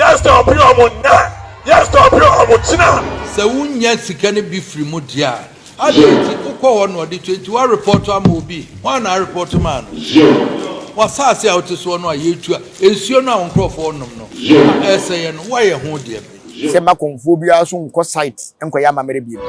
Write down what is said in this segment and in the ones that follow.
Yɛ stɔpe ɔmo nnɛ, yɛ stɔpe ɔmo kyena. Sɛ wonnya sika no bi firi mu deɛ a, adɛn nti wokɔ hɔ na ɔde tua nti woarepɔto ama obi? Hwan na arepɔto maa no? W'asaase a wote soɔ no a yɛretua nsuo no a wo nkurɔfoɔ nom no a ɛresɛeɛ no, woayɛ ho deɛ bɛn? Sɛ mma kɔmfoɔ biara nso nkɔ site nkɔyɛ amammerɛ bio.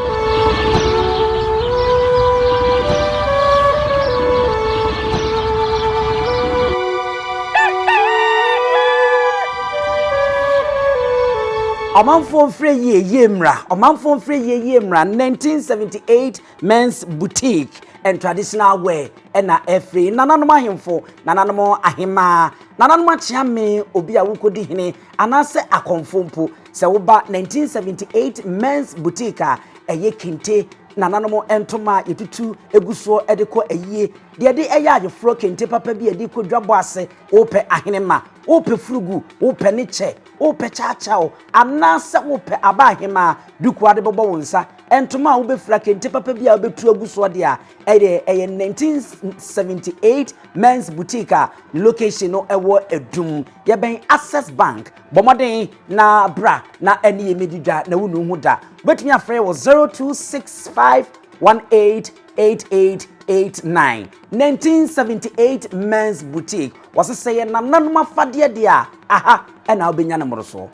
Ɔmanfoɔ mfrɛ yie yie mmra Ɔmanfoɔ mfrɛ yie yie mmra 1978 Men's Boutique and Traditional Wear ɛna ɛfiri nananom ahemfo, nananom ahemaa, nananom akyeame, obi a wokɔdi hene anaasɛ akɔmfo mpo. Sɛ woba 1978 Men's Boutique a, ɛyɛ kente, nananom ntoma a yɛtutu gu soɔ de kɔ ayie, deɛ yɛde yɛ ayeforɔ, kente papa bi a yɛde kɔ dwabɔ ase, wopɛ ahenema, wopɛ furugu, wopɛ ne kyɛ, wopɛ kyawkyaw, anaasɛ wopɛ aba ahemaa, duku a wode bɛbɔ wo nsa, ntoma a wobɛfira, kente papa bi a wobɛtu agu soɔ deɛ a, ɛdeɛ ɛyɛ 1978 Men's Boutique a ne location no ɛwɔ Adum. Yɛbɛn Access Bank. Bɔ mmɔden na bra na ɛne yɛn mmɛdi dwa na wonnu ho da. Wobɛtumi afrɛ wɔ 0265 188889. 1978 Men's Boutique. Wɔse sɛ yɛ nananom afadeɛ deɛ a, aha na wobɛnya no mmorosoɔ.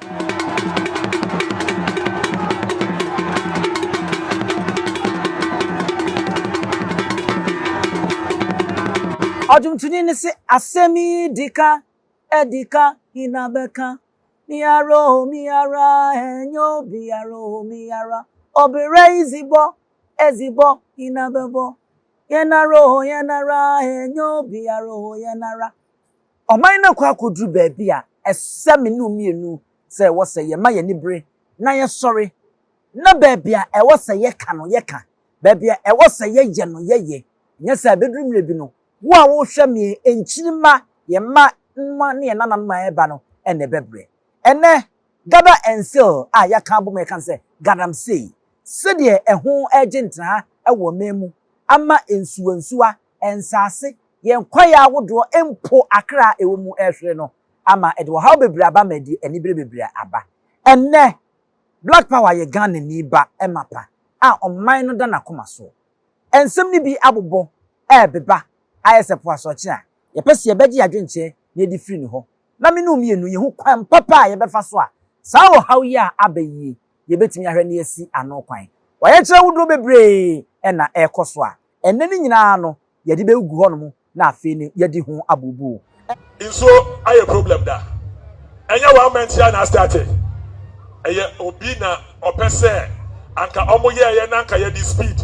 Ɔdwomtoni no se asɛm yi di ka, ɛdi ka, hena bɛka? Me ara o, me ara, ɛnyɛ obiara o, me ara. Ɔbrɛ yi dzi bɔ, ɛdzi bɔ, hena bɛbɔ? Yɛn ara o, yɛn ara, ɛnyɛ obiara o, yɛn ara. Ɔman no akɔ akɔduru baabi a ɛsɛ me ne wo mmienu sɛ ɛwɔ sɛ yɛma yɛn ani bere na yɛsɔre na baabi a ɛwɔ sɛ yɛka no yɛka, baabi a ɛwɔ sɛ yɛyɛ no yɛyɛ. Nyɛ saa a, ɛbɛduru mmerɛ bi no, wo a worehwɛ me yi, nkyirimma, yɛn mma mma ne yɛn nananom a ɛreba no na ɛbɛbrɛ. Ɛnnɛ, Gather and Seal a yɛaka abom a yɛka no sɛ Galamsey, sɛdeɛ ɛho regye ntenaha wɔ ɔman mu ama nsuwansuwa, nsase, yɛn kwaeɛ ahodoɔ mpo akra a ɛwɔ mu rehwere no ama ɛde ɔhaw bebree aba ma ɛde anibere bebree aba. Ɛnnɛ, Black Power yɛ Ghanani ba mapa a ɔman no da n'akoma soɔ. Nsɛm no bi abobɔ rebeba ayɛ sɛ po asorɔkye a yɛpɛ sɛ yɛbɛgye yɛn adwenkyerɛ na yɛde firi ne hɔ na me ne wo mmienu yɛhu kwan papa a yɛbɛfa so a saa ɔhaw yi a aba yi yɛbɛtumi ahwɛ na yɛasi ano kwan. Ɔyɛkyerɛ ahodoɔ bebree na ɛrekɔ so a ɛnnɛ no nyinaa no yɛde bɛgu hɔnom na afei no yɛadi ho abooboo. Nsuo ayɛ problem da. Ɛnyɛ one month yi a na astarte. Ɛyɛ obi na ɔpɛ sɛ anka ɔmo yɛɛyɛ na anka yɛde speed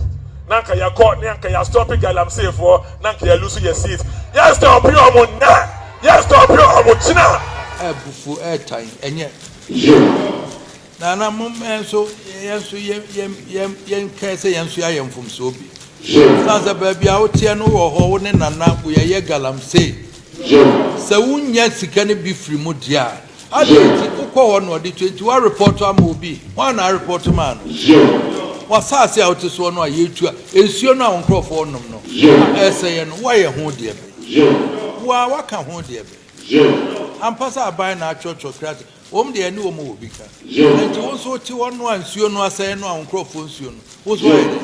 na anka yɛkɔ ne anka yɛastɔpe galamsey foɔ na anka yɛlusu yɛ seat. Yɛ stɔpe ɔmo nnɛ, yɛ stɔpe ɔmo kyena. Abufuo ɛɛtan ɛnyɛ. Nana mom yɛn nso yɛn nso yɛn yɛn yɛn yɛn kae sɛ yɛn nso yɛayɛ mfomsoɔ bi. San sɛ baabi a woteɛ no wɔ hɔ wo ne nana yɛyɛ galamsey. Sɛ wonnya sika no bi firi mu deɛ a, adɛn nti wokɔ hɔ na ɔde tua nti woarepɔto ama obi? Hwan na arepɔto maa no? W'asaase a wote soɔ no a yɛretua nsuo no a wo nkurɔfoɔ nom no a ɛresɛeɛ no woayɛ ho deɛ bɛn? Wo ara woaka ho deɛ bɛn? Ampa sɛ aban na atwerɛtwerɛ krataa Wɔn deɛ, ɛne wɔn wɔ bi ka. Enti wo nso wote hɔ noa nsuo no asɛe no a wo nkurɔfoɔ nsuo no, wo nso ayɛ dɛn?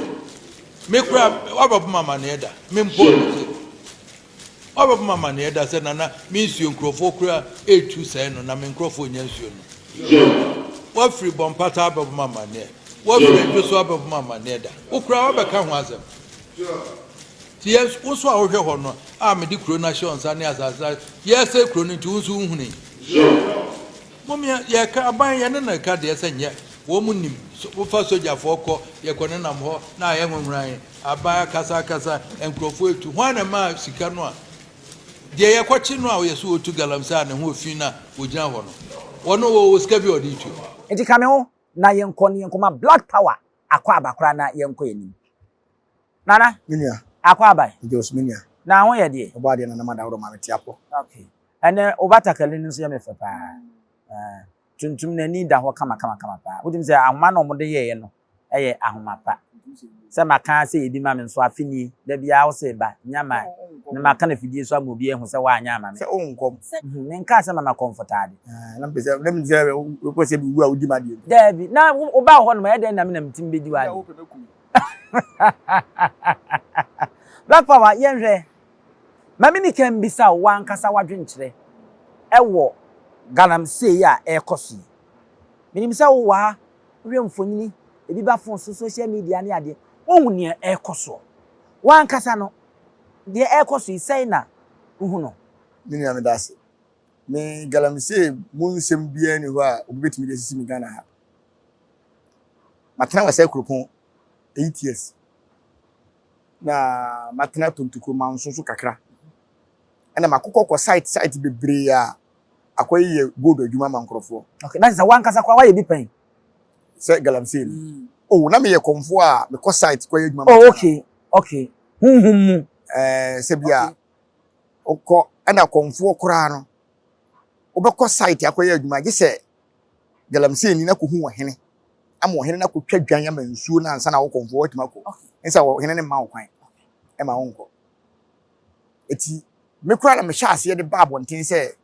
Me koraa, woabɛbɔ me amaneɛ da? Me mpo mete. Woabɛbɔ me amaneɛ da sɛ nana me nsuo nkurɔfoɔ koraa ɛretu sɛe no na me nkurɔfoɔ nnya nsuo no? Woafiri Bɔmpata abɛbɔ me amaneɛ? Woafiri Adwo so abɛbɔ me amaneɛ da? Wo koraa woabɛka ho asɛm? Nti yɛn, wo nso a wohwɛ hɔ no a mede kuro no ahyɛ wo nsa ne asase no, yɛresɛe kuro no nti wo nso wohunui? Mom yɛ yɛka aban yɛne no reka deɛ sɛ nyɛ wɔn nim so wofa sogyafoɔ kɔ yɛkɔ ne nam hɔ na ayɛ nwanwan aban akasa akasa nkurɔfoɔ etu hwan na ɛmaa sika no a deɛ yɛkɔkye no a ɔyɛ so ɔtu galamsey a ne ho ofi no a wɔgyina hɔ no wɔn wɔ sika bi a ɔde tu. Nti ka me ho na yɛnkɔ na yɛnkɔma Black Power akɔ aba koraa na yɛnkɔ yɛn anim. Nana. Me nua. Akɔ aba. Jos me nua. Na ho yɛ deɛ. Ɔbɔ adeɛ nana madaworo ma me te apɔ. Okay. Ɛnɛ wo batakari no nso yɛ me fɛ paa. Tuntum no ani da hɔ kama kama kama paa. Wotumi sɛ ahoma na wɔde yɛeɛ no yɛ ahoma pa. Sɛ maka sɛ yɛ bi ma me nso afe nie, da biara wo se ba, nya ma na maka no afidie so ama obi ahu sɛ woanyɛ ama me. Sɛ wonkɔm. Menkaa sɛ ma makɔmfɔtaade. Ah, na mepɛ sɛ, na menim sɛ wopɛ sɛ mewu a wodi m'adeɛ bi. Daabi, na woba wɔ hɔ nom a, ɛyɛ dɛn na me na metumi bɛdi w'adeɛ? Wopɛ mɛku wo. Black Power, yɛnhwɛ. Ma menni kan mmisa wo w'ankasa w'adwenkyerɛ wɔ galamsey a ɛrekɔ so yi. Menim sɛ wowɔ ha, wohwɛ mfonini, ebi ba phone so, social media ne adeɛ, wohu nea ɛrekɔ soɔ. W'ankasa no, deɛ ɛrekɔ so yi, sɛn na wohu no? Me nua meda ase. Me galamsey mu nsɛm biara nni hɔ a obi bɛtumi de asisi me Ghana ha. Matena Wasa Kuropɔn 8 years. Na matena Tontokurom Manso nso kakra. Ɛna makokɔ kɔ site site bebree a akɔyɛ yɛ gold adwuma ma nkurɔfoɔ. Okay, na kyerɛ sɛ w'ankasa koraa woayɛ bi pɛn? Sɛ galamsey no. Mm. Oh, na meyɛ kɔmfoɔ a mekɔ site kɔyɛ adwuma ma. Oh, okay, okay. Honhom mu. Ɛɛ, sɛ bi a wokɔ ɛna kɔmfoɔ koraa no, wobɛkɔ site akɔyɛ adwuma gye sɛ galamsey ni na kɔhu ɔhene ama ɔhene no akɔtwa dwan ama nsuo no ansa na wo kɔmfoɔ watumi akɔ. Ɛsɛ ɔhene no mma wo kwan ɛma wonkɔ. Eti me koraa na mehyɛ aseɛ de ba abɔnten sɛ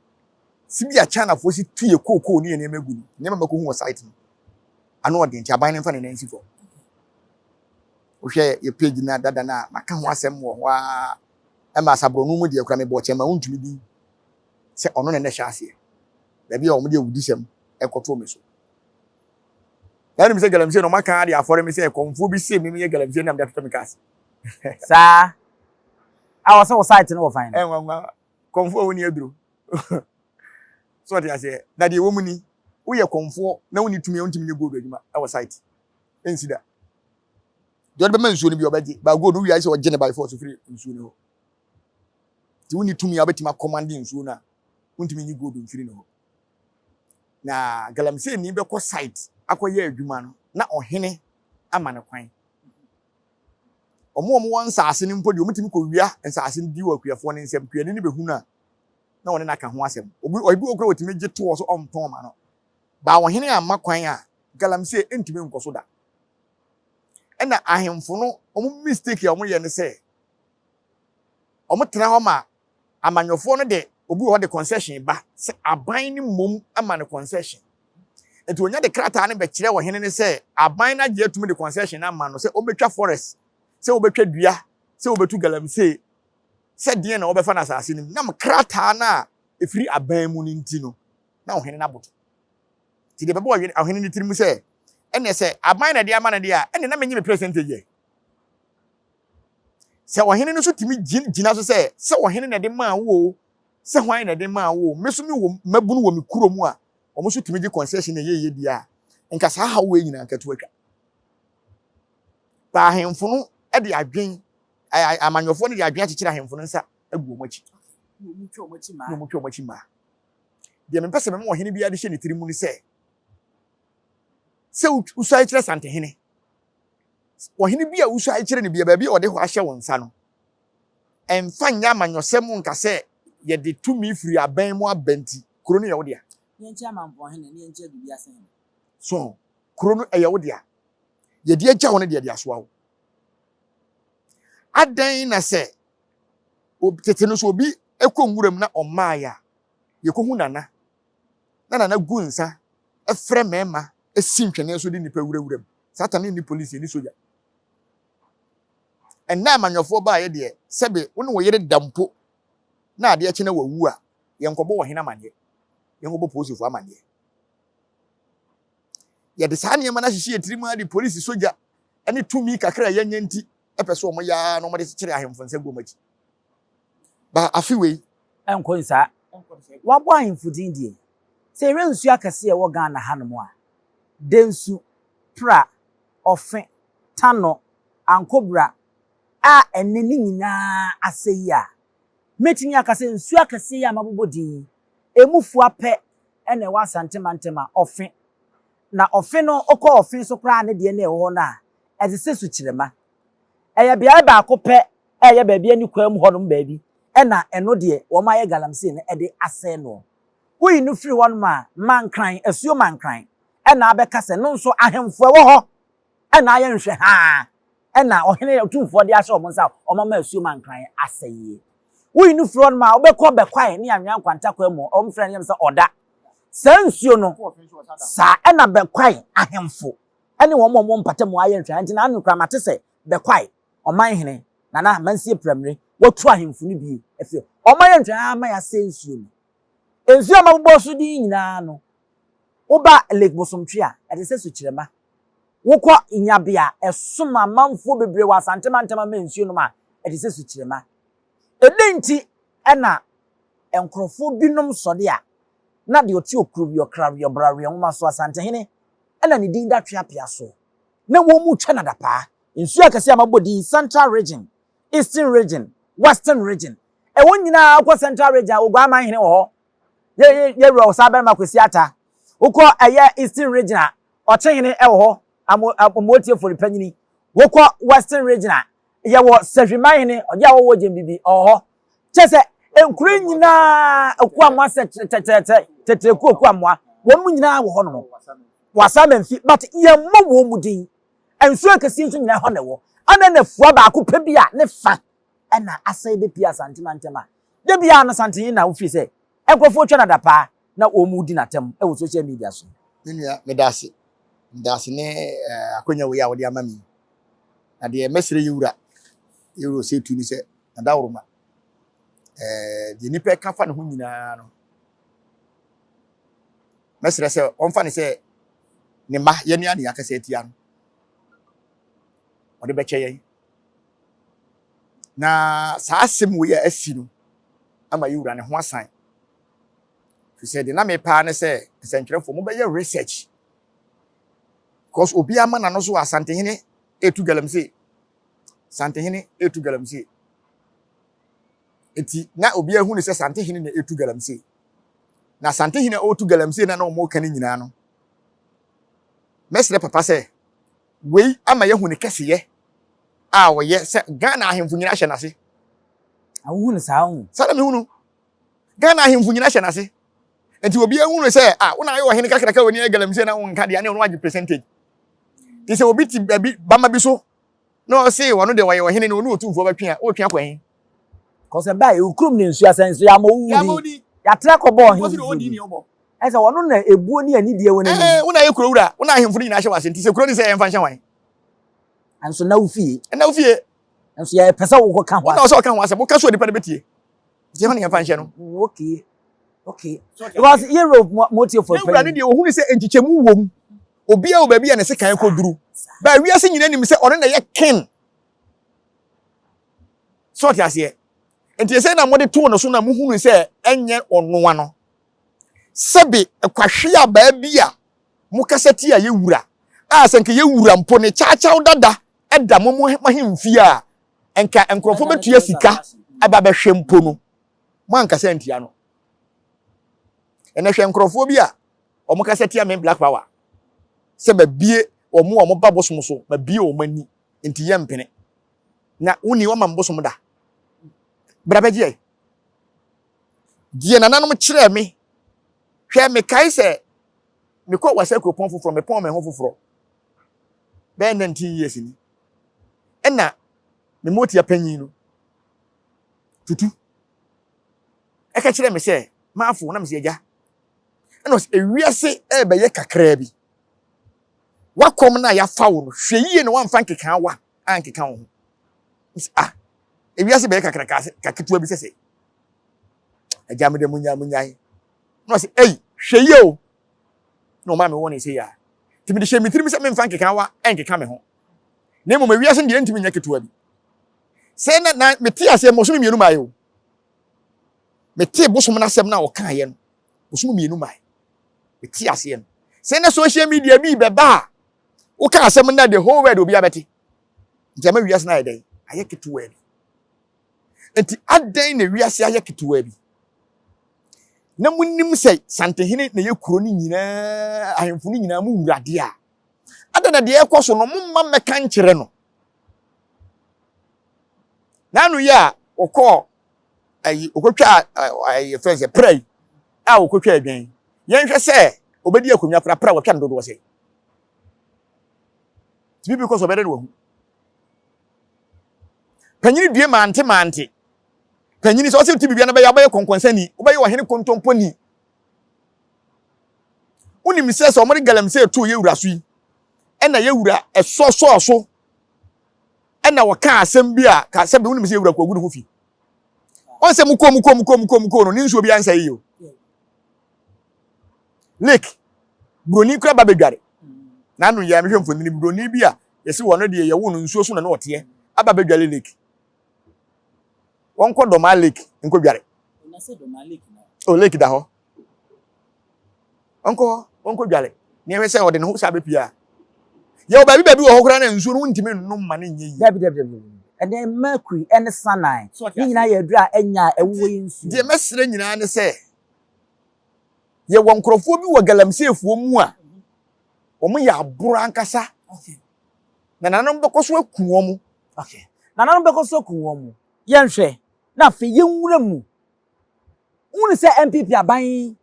si bi a Chinafoɔ si tu yɛ kookoo ne yɛ nneɛma gu no, nneɛma mɛkɔhu wɔ site no, ano ɔden nti aban no mfa ne nan nsi fam. Wohwɛ yɛ page no dada no a, maka ho asɛm wɔ hɔ ara ɛma asaborɔno mu deɛ koraa mebɔɔ kyɛn ma wontumi din sɛ ɔno na na ɛhyɛ aseɛ. Baabi a wɔde awudisɛm ɛkɔtoo me so. Na wonim sɛ galamsey no wɔaka de afɔre me sɛ kɔmfoɔ bi se me meyɛ galamsey na mede atotɔ me cars. Saa. A wɔsɛ wo site no wɔ fan no. Ɛnwanwa. Kɔmfoɔ a wonni aduro. So ɔte aseɛ. Na deɛ ɛwɔ mu ni, woyɛ kɔmfoɔ na wonni tumi a wontumi nyɛ gold adwuma ɛwɔ site. Ɛnsi da. Deɛ ɔde bɛma nsuo no bi ɔbɛgye. Ba gold wowie ayɛ sɛ ɔgye ne by force firi nsuo no hɔ. Nti wonni tumi a wobɛtumi akɔmande nsuo no a, wontumi nyi gold mfiri ne hɔ. Na galamseyni bɛkɔ site akɔyɛ adwuma no na ɔhene ama no kwan. Wɔn a wɔwɔ nsaase no mpo deɛ wɔtumi kɔwia nsaase no di wɔ akuafoɔ no nsam. Kuani no bɛhu no a, na wɔne no aka ho asɛm. Obi obi wɔ koraa wɔtumi gye toɔ so ɔntɔn ma no. Baa ɔhene amma kwan a, galamsey ntumi nkɔ so da. Ɛna ahemfo no, wɔn mistake a wɔyɛ ne sɛ, wɔtena hɔ ma amanyɔfoɔ no de obi wɔ hɔ de concession ba sɛ aban no mmom ama no concession. Nti onya de krataa no bɛkyerɛ ɔhene no sɛ aban no agye atumi de concession no ama no sɛ ɔmbɛtwa forest, sɛ wɔbɛtwa dua, sɛ wɔbɛtu galamsey, sɛ deɛn na wɔbɛfa no asase no mu. Nam krataa no a ɛfiri aban mu no nti no, na ɔhene no aboto. Nti deɛ ɛbɛbɔ ɔhene no tirim sɛ ɛnneɛ sɛ aban na ɛde ama no deɛ a, ɛnneɛ na menye me percentage ɛ. Sɛ ɔhene no nso tumi gyina so sɛ, sɛ ɔhene na ɛde maa wo o, sɛ hwan na ɛde maa wo o, me nso mewɔ mmabunu wɔ me kuro mu a, wɔn nso tumi gye concession na ɛyɛ yie deɛ a, nka saa haw wei nyinaa nka tu atwa. Ba ahemfo no de adwen, amanyɔfoɔ no de adwen akyekyere ahemfo no nsa agu wɔn akyi. Na wɔn twa wɔn akyi mmaa. Na wɔn twa wɔn akyi mmaa. Deɛ mepɛ sɛ mema ɔhene biara de hyɛ ne tiri mu ne sɛ, sɛ wosuae kyerɛ Santehene, Ɔhene bi a wusuae kyerɛ no bi a baabi a ɔde hɔ ahyɛ wo nsa no, ɛmfa nyɛ amanyɔsɛm nka sɛ yɛde tumi firi aban mu aba nti, kuro no yɛ wo dea. Yɛnkyɛ Amampɔnhene na yɛnkyɛ Dubiasehene. So kuro no ɛyɛ wo dea? Yɛde agya wo no deɛ yɛde asoa wo. Adɛn na sɛ tete no so obi kɔ nwuram na ɔmmaeɛ a, yɛkɔhu nana na nana gu nsa frɛ mmarima si ntwene so de nnipa wura wuram. Satan nni polisi, nni sogya. Ɛnnɛ amanyɔfoɔ baeɛ deɛ, sɛbe wo ne wo yere da mpo na adeɛ kye na wawu a, yɛnkɔbɔ ɔhene amaneɛ, yɛnkɔbɔ polisifoɔ amaneɛ. Yɛde saa nneɛma no ahyehyɛ yɛn tirim ara de polisi, sogya ne tumi kakra a yɛanya nti ɛpɛ sɛ wɔyɛ ara na wɔde kyekyere ahemfo nsa gu wɔn akyi. Ba afe wei. Ɛnkɔ nsaa. Wɔabɔ ahemfo din deɛ, sɛ yɛhwɛ nsuo akɛseɛ a ɛwɔ Ghana hanom a, Densu, Pra, Ɔfe, Tanɔ, Ankobra a ɛnnɛ ne nyinaa asɛe yi a, mɛtumi aka sɛ nsuo akɛseɛ yi a mabobɔ din yi, ɛmu fua pɛ na ɛwɔ Asante mantam a, Ɔfe. Na Ɔfe no, wokɔ Ɔfe so koraa a ne deɛ na ɛwɔ hɔ no a, ɛte sɛ sukyerɛma. Ɛyɛ beaeɛ baako pɛ a ɛyɛ baabi ani kwaa mu hɔnom baabi na ɛno deɛ wɔayɛ galamsey no de asɛe noɔ. Woyi no firi hɔnom a, Mankran, Asuo Mankran na abɛka sɛ no nso ahemfo ɛwɔ hɔ na ayɛ nhwɛhaa. na ɔhene otumfoɔ de ahyɛ wɔn nsa a wɔama asuom ankran asɛe yi. Woyi no firi hɔnom a, wobɛkɔ Bɛkwae ne Anwea Nkwanta kwan mu, wɔfrɛ no yam sɛ Ɔda. Saa nsuo no, saa ɛna Bɛkwae ahemfo ne wɔn a wɔwɔ mpatamu ayɛ nhwɛha nti na ano koraa mate sɛ Bɛkwae ɔmanhene Nana Amansie Pramire watu ahemfo no bi afiri hɔ. Wɔayɛ nhwɛha ama yɛasɛe nsuo no. Nsuo a mabobɔ so din yi nyinaa no, woba Lake Bosomtwe a, ɛte sɛ sukyerɛma. Wokɔ Nyabe a, ɛsom amanfoɔ bebree wɔ Asante mantam ama nsuo nom a, ɛte sɛ sukyerɛma. Ɛdɛn nti na nkurɔfoɔ binom sɔre a, na deɛ ɔte Okurowi, Ɔkrawi, Ɔbrawi nwoma so, Asantehene, na ne din da tweapea soɔ, na wɔretwa no adapaa? Nsuo akɛseɛ a mabɔ din, Central Region, Eastern Region, Western Region, ɛhɔ nyinaa wokɔ Central Region a, Oguaa Hene wɔ hɔ, yɛ yɛ wura Ɔsabarima Kwesi Atta. Wokɔ ɛyɛ Eastern Region a, Ɔkyehene wɔ hɔ, Amo Amotie Foripanyini. Wokɔ Western Region a, yɛwɔ Sahwiman Hene, ɔgye a wɔwɔ Gyembibi, ɔwɔ hɔ. Kyerɛ sɛ, nkuro nyinaa, Okuamoa sɛ tɛtɛtɛ, Tɛtɛku Okuamoa, wɔn mu nyinaa wɔ hɔnom. Wɔasan Mamfi, but yɛmmɔ wɔn mu din. Nsuo akɛseɛ nso nyinaa hɔ na ɛwɔ. Ana na fua baako pɛ bi a ne fa na asɛe bɛpue Asante mantam a, da biara no Santehene na wofiri sɛ nkurɔfoɔ twa no adapaa na wɔredi no atɛm wɔ social media so. Me nua, meda ase. Meda ase ne eh, akwanya wei a wode ama me yi. Na deɛ mɛsrɛ yɛ wura, yɛ wura Osei-Tutu ne sɛ, Nadaworoma, eh, deɛ nnipa ɛka fa ne ho nyinaa no, mɛsrɛ sɛ ɔmfa ne sɛ ne mma yɛne a ne yɛakasa atia no, ɔde bɛkyɛ yɛn. Na saa asɛm wei a asi no ama yɛ wura ne ho asan. Firi sɛ deɛ na mepaa ne sɛ nsɛntwerɛfoɔ mobɛyɛ research because obiara ma n'ano so Asantehene etu galamsey, Santehene etu galamsey. Eti na obiara hu ne sɛ Santehene na etu galamsey. Na Santehene a ɔretu galamsey na na wɔn reka no nyinaa no, mɛsrɛ papa sɛ wei ama yɛahu ne kɛseyɛ a ɔyɛ sɛ Ghana ahemfo nyinaa hyɛ n'ase. Wohu no saa ho? Saa na mehu no. Ghana ahemfo nyinaa hyɛ n'ase. Nti obi ahu no sɛ, ah, wo na ayɛ ɔhene kakraka wɔ ni ayɛ galamsey na wonka deɛ, ne ɔno agye percentage. Nti sɛ obi te baabi bama bi so na ɔse ɔno deɛ ɔyɛ ɔhene na ɔne otumfoɔ bɛtwe a, wotwe akɔ he? Kɔsɛ baa ewu kurom ne nsuo asɛn so yɛama owu di. Yɛatra kɔbɔ ɔhene foforɔ bi. Ɛsɛ ɔno na ebuo ne anidie wɔ n'anim. Ɛɛ, wo na ayɛ kuro wura, wo na ahemfo no nyinaa hyɛ w'ase, nti sɛ kuro no sɛ yɛmfa nhyɛ hwan? Nso na wo fie. Na wo fie. Nso yɛpɛ sɛ wokɔ ka ho asɛm. Wo na ɔsɛ ɔka ho asɛm, woka so nipa no bɛtie. Nti ɛhɔ na yɛmfa nhyɛ no. Okay. Okay. Because Europe motie for Ne wura no deɛ ohunu sɛ nkyekyɛmu wom. Obiara wɔ baabi a ne sekan kɔduru. Ba wiase nyinaa nim sɛ ɔno na ɛyɛ king. So ɔte aseɛ? Nti ɛsɛ na mode too no so na mohunu sɛ ɛnyɛ ɔnoa no. Sɛbe kwahwe abaa bi a mokasa tia yɛ wura a sɛ nka yɛ wura mpo ne kyaakyaw dada da mo mo ahemfie a nka nkurɔfoɔ bɛtua sika aba bɛhwɛ mpo no moankasa antia no. Ɛnɛ hwɛ nkurɔfoɔ bi a wɔkasa tia me Black Power sɛ mabie wɔn a wɔba bosom so mabie wɔn ani nti yɛ mpene na wonni wɔma bosom da bra bɛgye yɛ deɛ nananom kyerɛɛ me hwɛ mekae sɛ mekɔ wasa kuropɔn foforɔ mepɔn me ho foforɔ bɛyɛ 19 years ni ɛna me motia panyin no tutu ɛka kyerɛ me sɛ maafo na mesɛ agya ɛna ɔsɛ ewiase ɛbɛyɛ kakraa bi wakɔm no a yafa wo no hwɛ yie na wamfa nkeka wa ankeka wo ho ah ewiase bɛyɛ kakraka kaketewa bi sɛ sɛ agya me dɛ munya munyae na ɔsɛ ei hwɛ yie o na ɔma me wɔ ne sɛ yia nti mede hyɛ me tirim sɛ memfa nkeka wa ɛnkeka me ho na mmom ewiase deɛ ntumi nyɛ ketewa bi sɛ na na mete aseɛ mɔsom mmienu maayɛ o mete bosom no asɛm no a ɔkaeɛ no bosom mmienu mae mete aseɛ no sɛ na social media bi bɛba a woka asɛm no the whole world obi abɛte nti ama wiase no ayɛ dɛn ayɛ ketewa bi nti adɛn na wiase ayɛ ketewa bi na monim sɛ santehene na yɛ kuro no nyinaa ahemfo no nyinaa mo wuradeɛ a adɛn na deɛ ɛkɔ so no momma mmɛka nkyerɛ no n'ano yi a wɔkɔɔ ayi wɔkɔtwa ayi fɛn sɛ pra yi a wɔkɔtwa adwan yɛnhwɛ sɛ obɛdi akonnwa pra pra wɔtwa no dodoɔ sɛ tibi bi kɔ so ɔbɛdɛ no wahu. Panyini due mante mante. Panyini sɛ ɔsɛ ti biribi na bɛyɛ abɛyɛ kɔnkɔnsani, wobɛyɛ ɔhene kontomponi. Wonim sɛ sɛ wɔde galamsey too yɛ wura so yi, ɛna yɛ wura ɛsɔsɔɔ so, ɛna wɔka asɛm bi a ka sɛ bi wonim sɛ yɛ wura kɔgu ne ho fi. Wɔn sɛ mukɔ mukɔ mukɔ mukɔ mukɔ no ne nsuo bi ansa yi o. Lake buroni kura ba bɛdware. N'ano yɛ mehwɛ mfonini buroni bi a yɛsi wɔn deɛ yɛwo no nsuo so na na ɔteɛ aba bɛdware lake. Wɔnkɔ Dɔmaa lake nkɔdware. O lake da hɔ. Ɔnkɔ hɔ, ɔnkɔdware. Na yɛhwɛ sɛ ɔde ne ho saa bɛpie a. Yɛwɔ baabi baabi wɔ hɔ koraa na nsuo no wontumi nnom ma no nyɛ yie. Dabi dabi dabi. Ɛnɛ mercury ɛne cyanide ne nyinaa yɛ aduru a ɛnya a ɛwowɔ yi nsuo. Deɛ mɛsrɛ nyinaa ne sɛ yɛwɔ nkurɔfoɔ bi wɔ galamseyfoɔ mu a wɔn yɛ aboro ankasa. Na nananom bɛkɔ so aku wɔn. Okay. Nananom bɛkɔ so aku wɔn mu. Yɛnhwɛ na afei yɛnwura mu. Wohunu sɛ NPP aban yi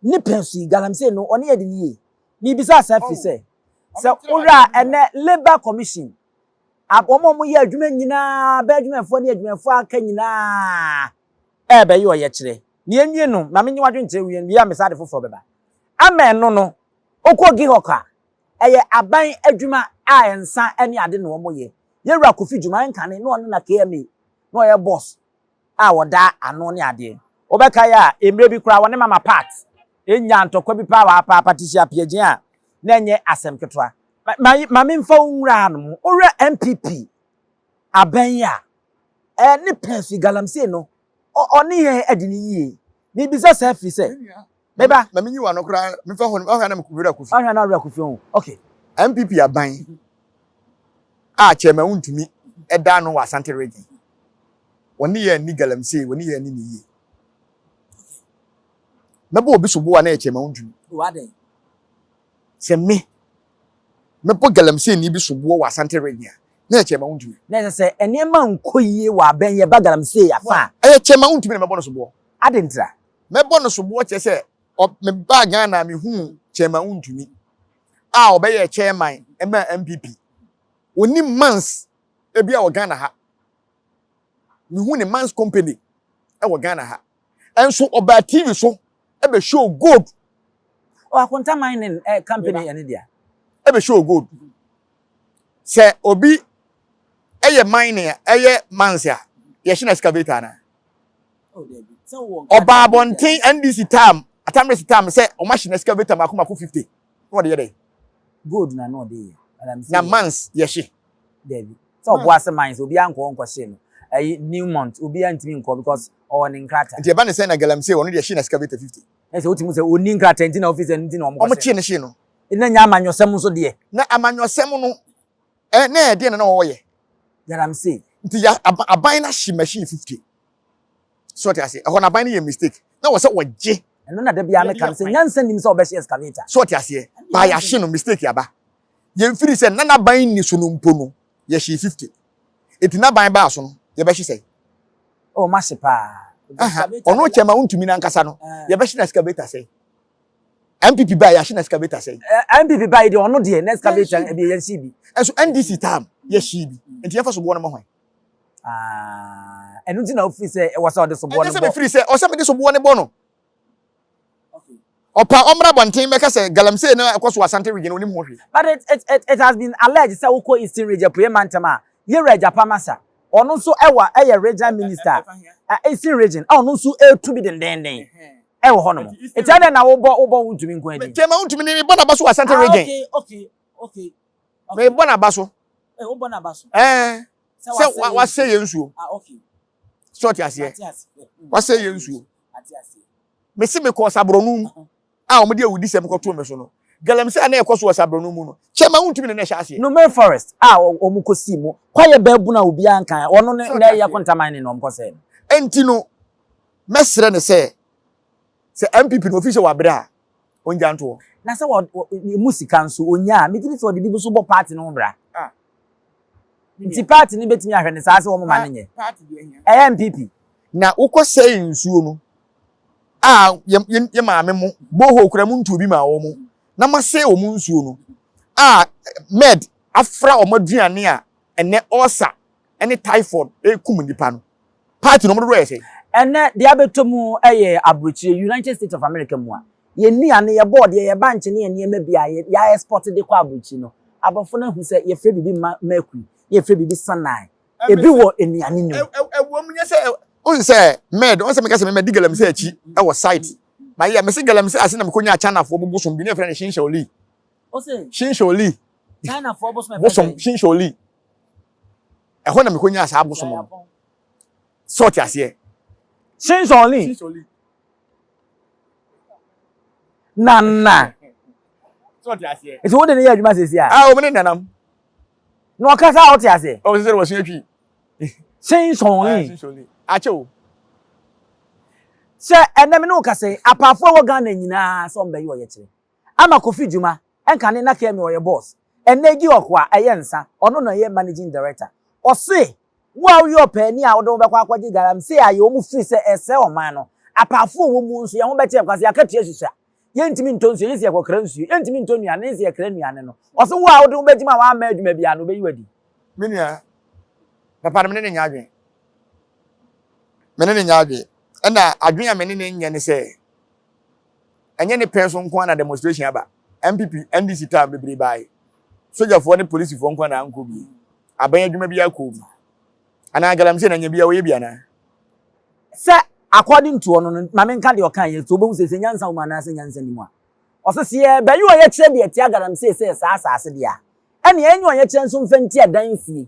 ne pɛn so yi, galamsey no, ɔne yɛ de no yie. Mebisa saa firi sɛ, sɛ wohwɛ a ɛnɛ Labour Commission, wɔn a wɔyɛ adwuma nyinaa, bɛyɛ adwumayɛfoɔ ne adwumayɛfoɔ aka nyinaa ɛrebɛyɛ ɔyɛkyerɛ. Na yɛnwie no, ma menye w'adwenkyerɛ wie no, wie a mesa ade foforɔ bɛba. Ama ɛno no, wokɔ GIHOC a, ɛyɛ aban adwuma a nsa ne ade na wɔyɛ. Yɛwura Kofi Dwuma nkane na ɔno na KMA na ɔyɛ boss a ɔda ano ne adeɛ. Wobɛkae a, mmerɛ bi koraa wɔne Mama Pat nyaa ntɔkwa bi paa wɔ ha paa, Patricia Appiagyei a na ɛnyɛ asɛm ketewa. Ma, ma memfa wo nwura hanom. Wohwɛ NPP abɛn yi a, ɛɛ ne pɛn so yi, galamsey no, ɔne yɛn adi no yie. Mebisa saa firi sɛ, meba. Ma menyi w'ano koraa, memfa hɔ no, ɔhwɛ na mewura Kofi. Ɔhwɛ na ɔwura Kofi ho. Okay. NPP aban a Chairman Wontumi da ano wɔ Asante Region. Wɔne yɛn anni galamsey, wɔne yɛn anni ne yie. Mɛbɔ obi sobo a na yɛ Chairman Wontumi. Sɛ me, mɛbɔ galamsey ni bi soboɔ wɔ Asante Region a, na yɛ Chairman Wontumi. Na ɛsɛ sɛ nneɛma nkɔ yie wɔ abɛn yɛ ba galamsey afa a. Ɛyɛ Chairman Wontumi na mɛbɔ no soboɔ. Ade ntira. Mɛbɔ no soboɔ kyerɛ sɛ, mebaa Ghana a mehuu Chairman Wontumi a ɔbɛyɛɛ chairman maa NPP. Ɔnim mans ebi a wɔ Ghana ha. Mehu ne mans company wɔ Ghana ha. Nso ɔbaa TV so ɛbɛ show gold. Oh, Akonta Mining eh, company ɛne dea. Ɛbɛ show gold. Sɛ obi ɛyɛ mining a ɛyɛ mans a yɛhyɛ no excavator anaa? Ɔbaa abɔnten NDC time Atamresi time sɛ ɔmo ahyɛ no excavator mako mako 50 na ɔde yɛ dɛ? Gold na na ɔde yɛ. Na mans yɛhye. Dabi. Sɛ ɔboa ase mines obiara nkɔ nkɔhye no. Ɛyi Newmont obiara ntumi nkɔ because ɔwɔ ne nkrataa. Nti ɛba ne sɛn na galamsey ɔno deɛ hye no excavator 50. Ɛsɛ wotumi sɛ ɔnni nkrataa nti na office ɛno nti na wɔn kɔhye. Wɔn kye no hye no. Na nyɛ amanyɔsɛm nso deɛ. Na amanyɔsɛm no ɛ na ɛdeɛ na na wɔyɛ. Galamsey. Nti ya aban no ahye machine 50. So ɔte aseɛ ɛhɔ no aban no yɛ mistake na wɔ sɛ wɔgye. Ɛno na da biara meka no sɛ nyansa nnim sɛ wɔbɛhye excavator. So ɔte aseɛ baa yɛahye no mistake aba. Yɛmfiri sɛ na n'aban nni so no mpo no yɛhyee 50. Enti n'aban baa so no yɛbɛhye sɛn? Oh mahye paa. Ɔno kyɛ ma wontumi no ankasa no yɛbɛhye no excavator sɛn? NPP baa yɛahye no excavator sɛn? NPP baa yi deɛ ɔno deɛ na excavator ebi yɛnhyee bi. Ɛnso NDC time yɛhyee bi. Nti yɛmfa soboɔ no ma hwan? Ah, ɛno nti na wofiri sɛ ɛwɔ sɛ ɔde soboɔ no bɔ. Ɛnyɛ sɛ mefiri sɛ ɔsɛ mede soboɔ no bɔ no. Ɔpa ɔmmra abɔnten bɛka sɛ galamsey no ɛkɔ so Asante region onim ho hwee. But it, it, it, it has been alleged sɛ wokɔ Eastern region Apueɛ mantam a, Yewura Agyapa Masa, ɔno nso ɛwɔ ɛyɛ regional minister Eastern region a ɔno nso ɛretu bi dendenden ɛwɔ hɔ nom. Nti adɛn na wobɔ wobɔ wontumi nko adi? Kyɛma wontumi ne mebɔ n'aba so wɔ Asante region. Ah, okay, okay, okay. Mebɔ n'aba so. Eh, wobɔ n'aba so. Ɛɛ. Sɛ wasɛ yɛn nsuo. Ah, okay. Sɛ ɔte aseɛ. Wasɛ yɛn nsuo. Mese mekɔɔ saborɔno mu a wɔde awudisɛm kɔtoo me so no. Galamsey a na ɛkɔ so wɔ saborɔno mu no, kyɛma wontumi ne na ɛhyɛ aseɛ. Numeri forest a wɔn kɔ sii mu kwaeɛ baabunu a obiara nkan ɔno ne na ɛyɛ kontaman ne na wɔn kɔ sɛɛ no. Enti no, mɛsrɛ no sɛ, sɛ NPP no ofi sɛ wabrɛ a, ɔngya ntoɔ. Na sɛ wɔ wɔ emu sika nso onya a, megye di sɛ ɔde bi nso bɔ party no ho bra. Ah. Nti party no betumi ahwɛ no saa sɛ wɔn ma no nyɛ. Ɛyɛ NPP. Na wokɔ sɛe nsuo no a yɛ yɛ yɛ maame mo borehole kura mu ntuo bi ma wɔn na ma sɛe wɔn nsuo no a med afra wɔn aduane a ɛnɛ ɔsa. ne typhoid rekum nnipa no, party no wɔn dodoɔ yɛ sɛn? Ɛnnɛ, deɛ abɛtɔ mu yɛ aburokyire, United States of America mu a, yɛn nnuane, yɛn bɔɔdeɛ, yɛn bankye ne yɛn nneɛma bi a yɛ export de kɔ aburokyire no, aborɔfo no ahu sɛ yɛfrɛ biribi mercury, na yɛfrɛ biribi cyanide. Ebi wɔ nnuane no mu. Ɛwɔ mu nyɛ sɛ wohu sɛ med wɔn sɛ meka sɛ mɛmɛ di galamsey akyi wɔ site mayɛ mese galamsey ase na mekɔnya Chinafoɔ bi bosom bi ne yɛfrɛ no Shinsholi Shinsholi bosom Shinsholi ɛhɔ na mekɔnya saa bosom no sɛ ɔte aseɛ Shinsholi nana nti wode ne yɛ adwuma sɛsi a ah, ɔmo ne nanam na ɔkasa a ɔte aseɛ ɔmo sɛ sɛ wɔsua twi Shinsholi akyɛ o sɛ ɛnɛ me ne wo kasa yi apaafoɔ wɔ Ghana nyinaa sɛ ɔmbɛyɛ ɔyɛkyerɛ Ama Kofi Dwuma, ɛnkane na Kemi ɔyɛ boss, ɛnnɛ Egi Ɔkoa ɛyɛ nsa, ɔno na ɔyɛ managing director. Ɔse, wo a woyɛ ɔpaani a wode wo bɛkɔ akɔgye galamsey a yɛwɔ mu firi sɛ ɛresɛe ɔman no, apaafo a ɔwɔ mu nso yɛn ho bɛte yɛn kwa sɛ yɛakatua susua, yɛntumi ntɔ nsuo gye sɛ yɛkɔkra nsuo, yɛntumi ntɔ nnuane gye sɛ yɛkra nnuane no. Ɔse wo a wode wo bɛgye mu a woamma adwuma biara no, ɔbɛyi wo adi. Me nua, papa no me ne no nyɛ adwene. Me ne no nyɛ adwene. Ɛna adwene a me ne no nyɛ ne sɛ, Ɛnyɛ ne pɛn so nko ara na demonstration aba. NPP, NDC time bebree bae. Sogyafoɔ ne polisifoɔ nko ara na ankɔ bi. Aban adwuma biara kɔɔ bi. Anaa galamsey na nya biara wɔyɛ bi anaa? Sɛ according to ɔno no, ma menka deɛ ɔkaeɛ yɛ, sɛ wobɛhu sɛ sɛ nyansa wɔ mu anaasɛ nyansa nni mu a. Ɔse sɛ yɛrebɛyɛ ɔyɛkyerɛ deɛ ɛtia galamsey sɛ saa asaase deɛ a, ɛneɛ ɛnyɛ ɔyɛkyerɛ nso mfa nti adansie.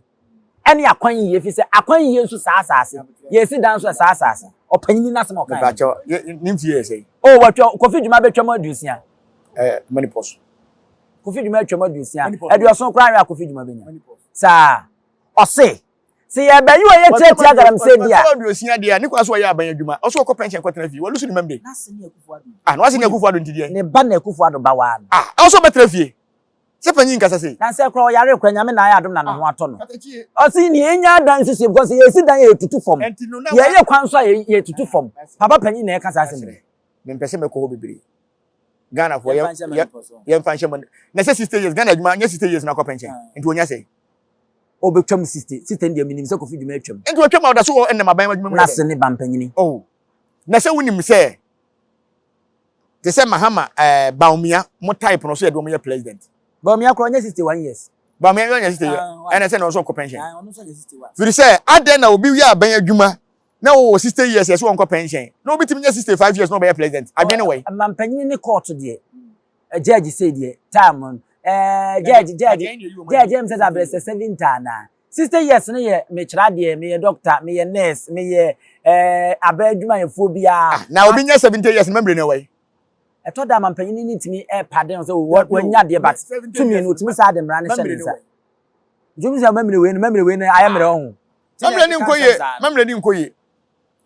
Ɛne akwan yie efisɛ akwan yie nso saa asaase. Yɛresi dan nso ɛsaa asaase. Ɔpanyini n'asɛm a ɔkae no. Mepakyɛw, ne mfie yɛ sɛn? Oh, watwa, Kofi Dwuma bɛtwam aduosia. Eh, menopause. Kofi Dwuma atwam aduosia. Aduɔson koraa anhwɛ a Kofi Dwuma bɛnya. Saa. Ɔse, sɛ yɛbɛyɛ ɔyɛ tiatia galamsey di a. Watwam aduosia deɛ a, ne kwan so ɔyɛ aban adwuma. Ɔso ɔkɔ pension kɔtena fie. Walusu ne mambre. N'ase ne Akufo Addo. Ah, na wase ne Akufo Addo nti deɛn? Ne ba na Akufo Addo ba waa no. Ah, ɔso ɔbɛtena fie. Sɛ panyin nkasa sei. Na sɛ koraa ɔyare koraa Nyame na ayɛ adom na ne ho atɔ no. Ɔse nea enya adan nso sie because yɛsi dan a yɛtutu fam. Yɛyɛ kwan nso a yɛtutu fam. Papa panyin na ɛka saa asɛm yi. Mempɛ sɛ mɛkɔ hɔ bebree. Ghana foɔ yɛmfa nhyɛ mo na sɛ 60 years Ghana adwuma nyɛ 60 years na akɔ pension nti onya sɛ. Ɔbɛtwam 60 60 deɛ menim sɛ Kofi dwuma atwam. Nti ɔtwam a ɔda so wɔ ɛnam aban adwuma mu. N'ase ne bampanyini. Oh na sɛ wonim sɛ Te sɛ Mahama ɛɛ Bawumia mo type no so yɛ de wɔn yɛ president. Bawumia koraa ɔnyɛ 61 years. Bawumia yɛ ɔnyɛ 60 years. Ɛna sɛ na ɔsɔ kɔ pension. Firi sɛ adɛn na obi yɛ aban adwuma na wɔwɔ 60 years yɛ sɛ wɔnkɔ pension na obi tumi nyɛ 65 years na ɔbɛyɛ president adwene wɔ yi. Mampanyin ne court deɛ judge sei deɛ time no ɛɛ judge judge judge ɛm sɛ sɛ abirɛ sɛ 70 anaa. 60 years no yɛ mekyerɛ adeɛ, meyɛ doctor, meyɛ nurse, meyɛ eh, abɛ adwumayɛfoɔ biara. Ah, na obi nyɛ 70 years no mɛmmerɛ no ɛwɔ yi. Ɛtɔ da ma mpanyin no ntumi ɛpa den sɛ wanya adeɛ but tumi no otumi saa de mmara no hyɛ ne nsa. Ntumi sɛ mɛmmerɛ wei no mɛmmerɛ wei no ayɛ mmerɛ ɔho. Mɛmmerɛ ni nkɔ yie, mɛmmerɛ ni nkɔ yie.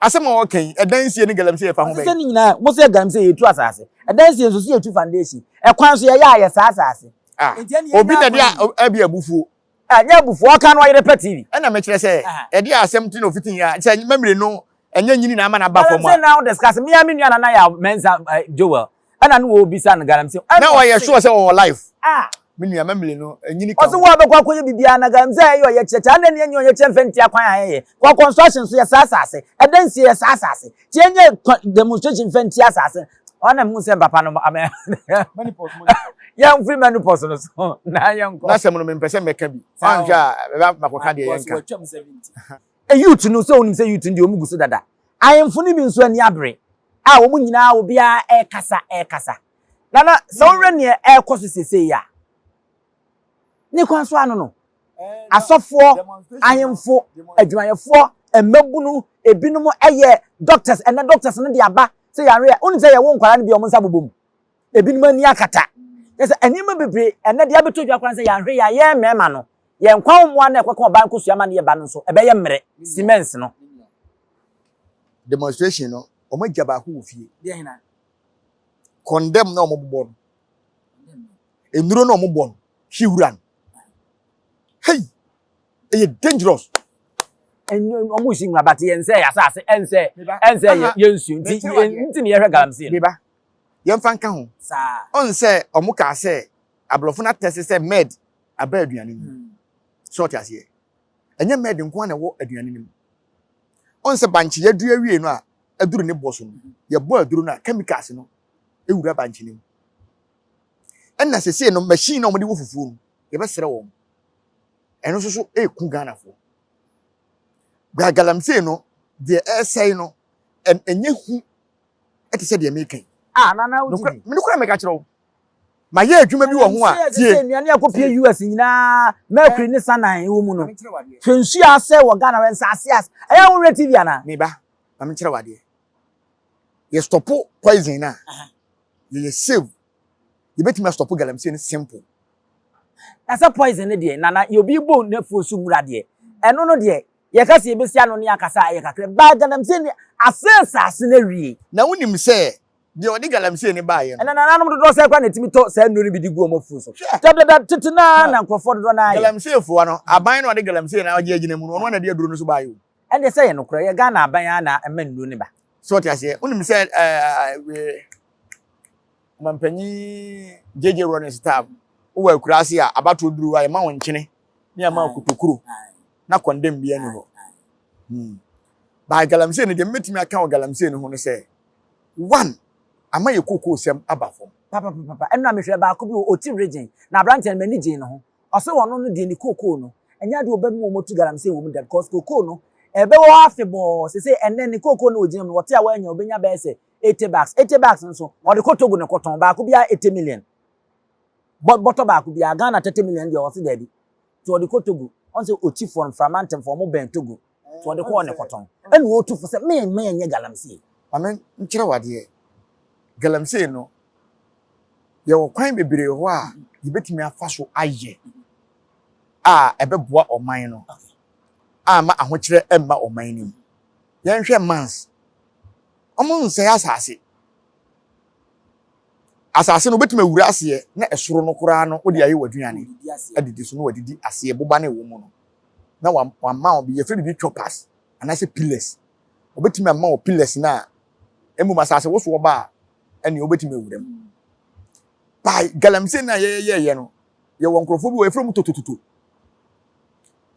Asɛm a ɔka yi, ɛdan sie ne galamsey ɛfa ho bɛn? Ɔsɛ ne nyinaa, mo sɛ galamsey yɛtu asase. Ɛdan sie nso so yɛtu foundation. Ɛkwan so yɛyɛ a yɛ saa asase. Ah, obi na de a ɛbi abufuo. Ɛnyɛ abufuo, ɔka no ɔyere pɛ TV. Ɛna mekyerɛ sɛ ɛde asɛm ti na ofiti ya sɛ memory no ɛnyɛ nyini na ama na aba fam a. Galamsey na wo discuss me a me nua Nana Yaw Mensah Joel ɛna no wɔ bisa no galamsey. Na ɔyɛ sure sɛ ɔwɔ life. Ah. Me nua memory no ɛnyini ka ho. Ɔsɛ wo a bɛkɔ akɔyɛ biribiara na galamsey a ɛyɛ ɔyɛ kyerɛkyerɛ adɛn ne ɛnyɛ ɔyɛ kyerɛ mfa ntia kwan a ɛyɛ kɔ construction so yɛ saa asase ɛdɛn nsie yɛ saa asase Ti enye demonstration fɛ nti asase. Ɔna mu sɛ papa no amɛ. Yɛn firi menopause no so na yɛn kɔ. N'asɛm no mempɛ sɛ mɛka bi. Anhwɛ a ɛbɛ makɔka deɛ yɛnka. Youth no sɛ onim sɛ youth no deɛ wɔn gu so dada. Ahemfo no bi nso ani abere a wɔn nyinaa obiara ɛrekasa ɛrekasa. Nana sɛ wohwɛ neɛ ɛrekɔ so seesei a ne kwan so ano no. Asɔfoɔ, ahemfo, adwumayɛfoɔ, mmabunu, ebinom yɛ doctors, ɛnɛ doctors no de aba sɛ yareɛ, wonim sɛ yɛwo nkwadaa no bi a wɔn nsa bobɔ mu, ebinom ani akata. Kyerɛ sɛ nneɛma bebree ɛnɛ deɛ abɛtɔ dwa koraa sɛ yɛanhwɛ yɛ a yɛn mmarima no, yɛn nkwa mmoa no a ɛkɔka ɔbaa nkosua ma no yɛ ba no nso, ɛbɛyɛ mmerɛ, cements no. Demonstration no, wɔn agya baako wɔ fie. Condemn na wɔn bobɔ no. Nnuro na wɔn bɔ no, hwi wura no. Hey! Ɛyɛ dangerous. Ɔmo si nwura but yɛn sɛ asase ɛnsɛ ɛnsɛ yɛ nsuo nti nti na yɛhwɛ galamsey no. Meba yɛmfa nka ho. Saa. Ɔn sɛ ɔmo kaa sɛ aborɔfo no atɛse sɛ med aba aduane mu. Hmm. Sɛ ɔte aseɛ. Ɛnyɛ mɛɛd nko ara na ɛwɔ aduane no mu. Ɔn sɛ bankye yɛadua awie no a aduru ne bɔ so no, yɛbɔ aduro no a chemicals no wura bankye no mu. Ɛna sesei no machine na wɔde wɔ fufuo no, yɛbɛsrɛ wɔn. Ɛno nso so ɛreku Ghanafoɔ. Galamsey no, deɛ ɛresɛe no, ɛnyɛ hu ɛte sɛ deɛ meka yi. Ah, nana wogye di? Nokorɛ meka kyerɛ wo. Mayɛ adwuma bi wɔ ho a, tie. Sɛ nnuane a ɛkɔpie US nyinaa mercury ne sanan wɔ mu no, hwɛ nsuo a asɛe wɔ Ghana hwɛ nsaase a ɛyɛ a wonhwɛ TV anaa? Me ba, ma menkyerɛ wo adeɛ. Yɛ stɔpo poison no a, yɛyɛ save. Yɛbɛtumi astɔpo galamsey no simple. Na sɛ poison no deɛ, nana, yɛ obi bɔ n'afuo so nwura deɛ, ɛno no deɛ, yɛka sɛ yɛbɛsi ano ne akasa a, ɛyɛ kakra. But galamsey no asɛe nsaase no awie. Na wonim sɛ Deɛ ɔde galamsey no baeɛ no. Ɛnna nananom dodoɔ sɛn koraa na ɛtumi tɔ saa nnuro no bi de gu wɔn afuo so? Hwɛ! Dabidada, tete no ara na nkurɔfoɔ dodoɔ no ara yɛ. Galamseyfoɔ no, aban no a ɔde galamsey no agye agyina mu no, ɔno ara na ɛde aduro no nso baeɛ o. Ɛndeɛ sɛ ɛyɛ nokorɛ, ɛyɛ Ghana aban ara na ɛma nnuro no ba. So wote aseɛ? Wonim sɛ ɛɛ ɔmampanyin JJ Rawlings time, wowɔ akuraase a abatoɔ duru hɔ a, yɛma wo nkyene ne yɛma wo kotokuro na kɔndɛm biara nni hɔ. Hmm. By galamsey no deɛ mɛtumi aka wɔ galamsey no ho no sɛ, One, ama yɛ kokoosɛm aba fam. Papapapapa ɛno na mehwɛ baako bi wɔ Oti region na abranteɛ no m'ani gyee ne ho ɔse ɔno no deɛ ne kokoo no ɛnyɛ adeɛ ɔbɛmu wɔn atu galamsey wɔ mu da because kokoo no ɛbɛwɔ hɔ afebɔɔ sese ɛnɛ ne kokoo no ɔgyina mu no wɔte a wɔanya ɔbɛnya bɛyɛ sɛ 80 bags 80 bags nso ɔde kɔ Togo na ɛkɔtɔn baako biara 80 million bɔ bɔtɔ baako biara Ghana 30 million deɛ ɔse daabi nti ɔde kɔ Togo ɔn sɛ Otifoɔ no mframa ntɛmfoɔ wɔn bɛn Togo nti ɔde kɔɔ ne kɔtɔn ɛna ɔtu fo sɛ me mma yɛnyɛ galamsey. Maame nkyerɛ wo adeɛ, galamsey no yɛwɔ kwan bebree hɔ a yɛbɛtumi afa so ayɛ a ɛbɛboa ɔman no amma ahokyerɛ mma ɔman no mu. Yɛnhwɛ mines, wɔn nsɛe asase. Asase no wobɛtumi awura aseɛ na ɛsoro no koraa no wode ayɛ w'aduane adidi so na wadidi aseɛ boba no ɛwɔ mu no na wama wo bi yɛfrɛ biribi choppers anaasɛ pillars wobɛtumi ama wo pillars no a mmom asase wosoɔ ba a ɛneɛ wobɛtumi awura mu by galamsey no a yɛyɛyɛyɛ no yɛwɔ nkurɔfoɔ bi wɔ yɛfrɛ mu totototo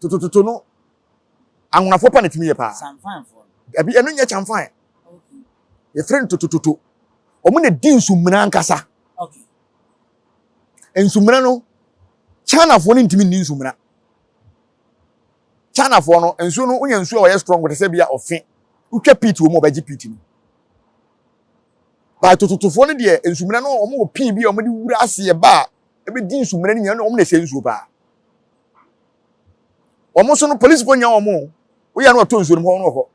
totototo no anwonafoɔ pa na ɛtumi yɛ paa ɛbi ɛno nyɛ kyamfan yɛfrɛ no totototo wɔn na di nsumena ankasa nsumena no chinafoɔ no ntumi nni nsumena chinafoɔ no nsuo no wonya nsuo a ɔyɛ strong te sɛ bi a ɔfe wotwa pit wɔ mu ɔbɛgye pit no by tototofoɔ no deɛ nsumena no wɔn wɔ pii bi a wɔde wura aseɛ ba a ɛbɛdi nsumena no nyinaa wɔn na ɛsɛ nsuo paa wɔn nso no polisifoɔ nya wɔn o woyɛ no ɔtɔ nsuo no mu hɔ no wɔ hɔ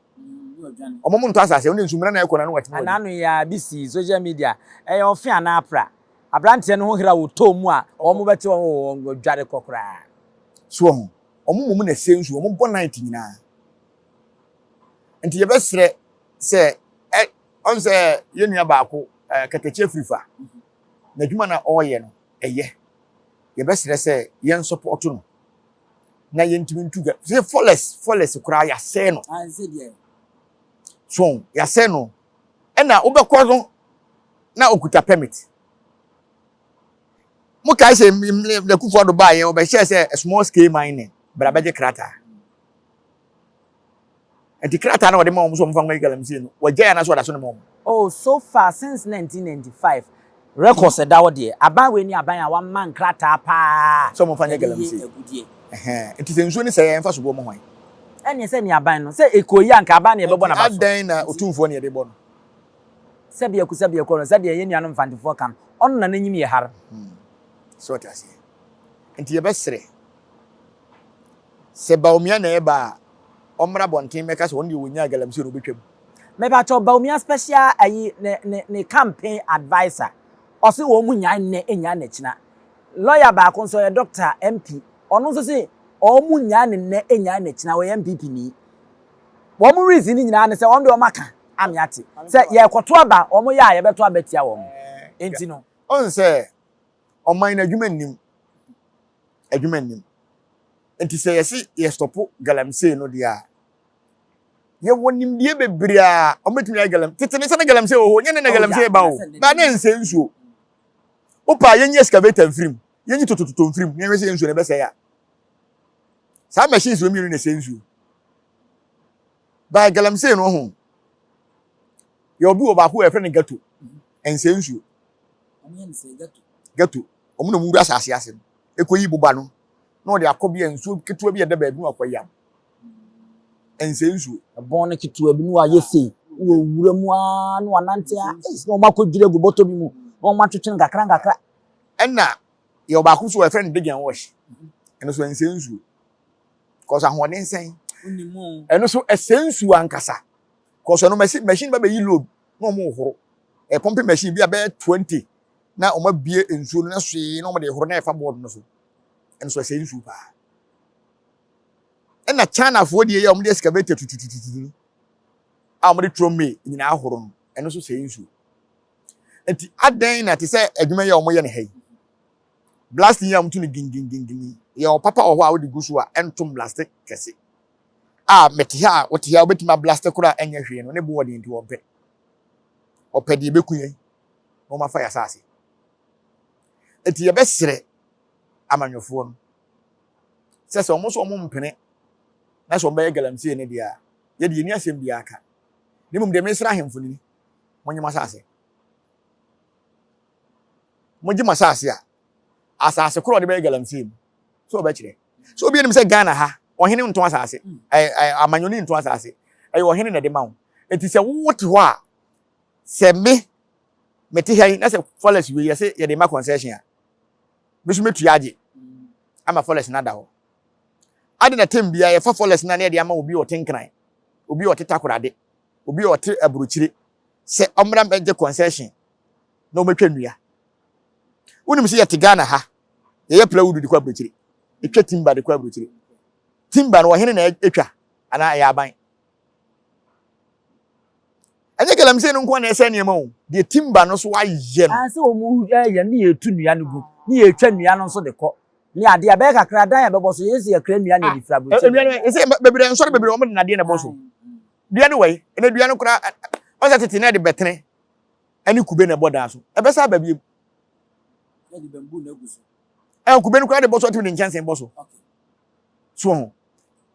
wɔn mo ntɔ asase wɔn de nsumina na ɛkɔ na no wɔtumi wɔdi. Anano yi ara bi sii social media ɛyɛ ɔfe anaa apra abranteɛ no ho hera wɔ tɔɔ mu a wɔn bɛte wɔn wɔ wɔn dware kɔ koraa. So wɔn wɔn mmom na ɛsɛ nsuo wɔn bɔ night nyinaa nti yɛbɛsrɛ sɛ ɛ ɔn sɛ yɛn nua baako ɛɛ kɛtɛkye afirifa n'adwuma na ɔreyɛ no ɛyɛ yɛbɛsrɛ sɛ yɛn sɔpɔto no na yɛntumi ntu ga sɛ forest forest koraa yɛasɛe no so yɛasɛe no ɛna wobɛkɔ no na okuta permit mo kae sɛ Akufo Addo baayɛ wɔbɛhyɛ sɛ small scale mining bra bɛgye krataa Nti krataa na wɔde ma wɔn sɛ wɔmfa nkɔyɛ galamsey no, wɔagyae anaasɛ wɔda so ne ma wɔn? Oh, so far since 1995 records ɛda hɔ deɛ, aban wei ne aban a wama nkrataa paa Sɛ wɔmfa nyɛ yɛde yɛ galamsey. agudeɛ. Ɛhɛn, nti sɛ nsuo no sɛe a, yɛmfa soboɔ mmɔ hwan? Ɛneɛ sɛ nea aban no, sɛ ɛkɔɔ yie a anka aban na yɛbɛbɔ Nti n'aba so. adɛn na Otumfoɔ na yɛde bɔ no? Sɛbiako sɛbiako no, sɛdeɛ yɛn nuanom Mfantefoɔ ka no, ɔno na n'enyim yɛ har. Hmm, so ɔte aseɛ? Nti yɛbɛsrɛ. Sɛ Bawumia na ɛreba a, ɔmmra abɔnten mmɛka sɛ ɔno deɛ ɔnyaa galamsey na ɔbɛtwam. Mepakyɛw Bawumia special ayi ne ne ne campaign adviser ɔse wɔn mu nyae nnɛ nyae no akyina. Lawyer baako nso ɔyɛ doctor MP ɔno nso se wɔn mu nyae no nnɛ nyae no akyina ɔyɛ NPP ni. Wɔn reason no nyinaa ne sɛ wɔn deɛ wɔn aka ame ate sɛ yɛrekɔto aba wɔn yɛ a yɛbɛto aba atia wɔn nti no. Ɔn sɛ ɔman no adwuma nnim adwuma nnim nti sɛ yɛse yɛstɔpo galamsey no deɛ a yɛwɔ nimdeɛ bebree a wɔbɛtumi ayɛ galam tete ne sɛ ne galamsey wɔ hɔ nyɛ ne na galamsey ba o ba ne nsɛ nsuo wopa yɛnyi excavator mfirim yɛnyi totototo mfirim na yɛhwɛ sɛ yɛ nsuo no ɛbɛsɛe a. Saa machines wɔ mmienu na ɛsɛ nsuo. By galamsey no ho. Yɛ obi wɔ baako a yɛfrɛ no gato. Ɛnsɛ nsuo. Gato. Wɔn na wɔn wura asase ase no. Ekoyi boba no na ɔde akɔ bi a nsuo ketewa bi a ɛda baabi na wakɔ yam. Ɛnsɛ nsuo. Ɛbɔn no ketewa bi na wayɛ sei wɔ wura mu aa na wanante a na wɔn akɔdwiri agu bɔtɔ bi mu na wɔn atwetwe no nkakra nkakra. Ɛna yɛ ɔbaako nso wɔfrɛ no dig and wash. Ɛno nso ɛnsɛ nsuo. Kɔsɔ ahoɔden sɛn. Ɛno nso ɛsɛ nsuo ankasa. Kɔsɔ no machine machine ba bɛyi load na wɔn rehoro. Ɛpɔmpe machine bi a bɛyɛ 20 na wɔn abue nsuo no na swee na wɔn de horo na ɛfa board no so. Ɛno nso ɛsɛ nsuo paa. Ɛna Chinafoɔ deɛ yɛ a wɔde excavator tututututu no a wɔde trɔmmɛ nyinaa ahoro no, ɛno nso sɛe nsuo. Nti adɛn na te sɛ adwuma yi a wɔyɛ no ha yi, blasting yi a wɔto no gingingingin yi, yɛ ɔpapa wɔ hɔ a wode gu so a ɛnto blaste kɛse. A mete ha a wote ha a wobɛtumi ablaste koraa a ɛnyɛ hwee no, ne bo wɔ den nti wɔmpɛ. Wɔpɛ deɛ ɛbɛku yɛn na wɔafa yɛn asase. Nti yɛbɛsrɛ amanyɔfoɔ no sɛ sɛ wɔn nso wɔn mpene na sɛ wɔbɛyɛ galamsey no deɛ a, yɛde yɛni asɛm biara ka. Na mmom deɛ mesrɛ ahemfo no ni, monye mo asase. Mogye mo asase a, asase korɔ ɔde bɛyɛ galamsey mu. So ɔbɛkyerɛ. So obi anim sɛ Ghana ha, ɔhene ntɔn asase, ɛɛ amanyɔni ntɔn asase, ɛyɛ ɔhene na ɛde ma wo. Eti sɛ wote hɔ a, sɛ me mete ha yi na sɛ forest wei yɛsɛ yɛde ma concession a, me nso mɛtua agye ama forest no ada hɔ. Ade na tem biara yɛfa forest no a na yɛde ama obi a ɔte Nkran, obi a ɔte Takorade, obi a ɔte aburokyire sɛ ɔmmra mmɛgye concession na ɔmmɛtwa nnua. Wonim sɛ yɛte Ghana ha, yɛyɛ plywood de kɔ aburokyire, yɛtwa timber de kɔ aburokyire. Timber no ɔhene na ɛtwa anaa ɛyɛ aban? Ɛnyɛ galamsey no nko na ɛsɛ nneɛma o, deɛ timber no so ayɛ no. Sɛ wɔn yɛ ne yɛtu nnua no gu, ne yɛtwa nnua no nso de kɔ. Ne adeɛ a bɛyɛ kakra dan a ɛbɛbɔ so yɛ sɛ yɛkra nnua na yɛde fira aburokyire. Nnua no ɛsɛ bebree nsɔre bebree wɔn de nadeɛ na ɛbɔ so. Dua no wɔ yi, ɛnna dua no koraa wɔn sɛ tete na ɛde bɛtene ɛne kube na ɛbɔ dan so. Ɛbɛsa aba biem. Ɛn kube no koraa de bɔ so ɛtumi de nkyɛnsee bɔ so. So ho.